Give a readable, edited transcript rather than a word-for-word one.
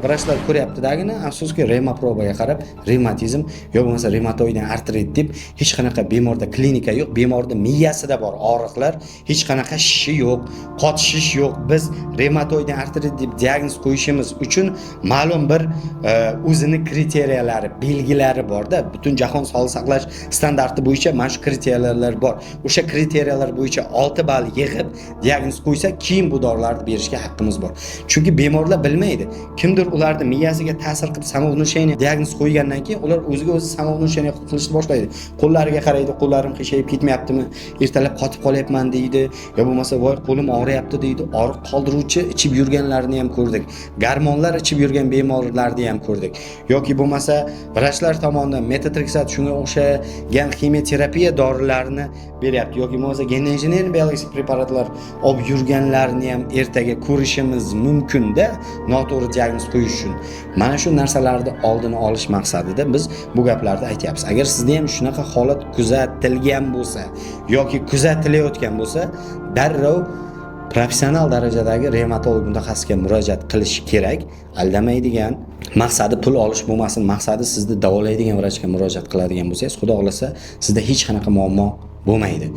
Vrachlar ko'ryaptidagini, afsuski, revmaprobaga qarab revmatizm yo bo'lmasa revmatoid artrit deb, hech qanaqa bemorda klinika yo'q, bemorni miyasida bor og'riqlar, hech qanaqa shishi yo'q, qotishish yo'q. Biz revmatoid artrit deb diagnoz qo'yishimiz uchun ma'lum bir o'zini kriteriyalari, belgilari borda. Butun jahon sog'liqni saqlash standarti bo'yicha mana shu kriteriyalar bor. O'sha kriteriyalar bo'yicha 6 ball yig'ib diagnoz qo'ysa, keyin bu dorilarni berishga haqqimiz bor. Chunki bemorlar bilmaydi, kimdir ularni miyasiga ta'sir qilib, самовнушение diagnoz qo'ygandan keyin ular o'ziga o'zi самовнушение qilishni boshlaydi. Qo'llariga qaraydi, qo'llarim qiyshayib ketmayaptimi, ertalab qotib qolyapman deydi, yo bo'lmasa voy, qo'lim og'riyapti deydi. Og'riq qoldiruvchi ichib yurganlarni ham ko'rdik, gormonlar ichib yurgan bemorlarni ham ko'rdik yoki bo'lmasa vrachlar tomonidan metotrexat, shunga o'xshagan ximiya dorilarini beryapti yoki bo'lmasa gen injener biologik preparatlar olib yurganlarni ham ertaga ko'rishimiz mumkinda. Noto'g'ri diagnoz qo'yish uchun mana shu narsalarni oldini olish maqsadida biz bu gaplarni aytyapmiz. Agar sizda ham shunaqa holat kuzatilgan bo'lsa yoki kuzatilayotgan bo'lsa, darrov professional darajadagi revmatolog mutaxassisga murojaat qilish kerak. Aldamaydigan, maqsadi pul olish bo'lmasin, maqsadi sizni davolaydigan vrachga murojaat qiladigan bo'lsangiz, xudo xohlasa, sizda hech qanaqa muammo bo'lmaydi.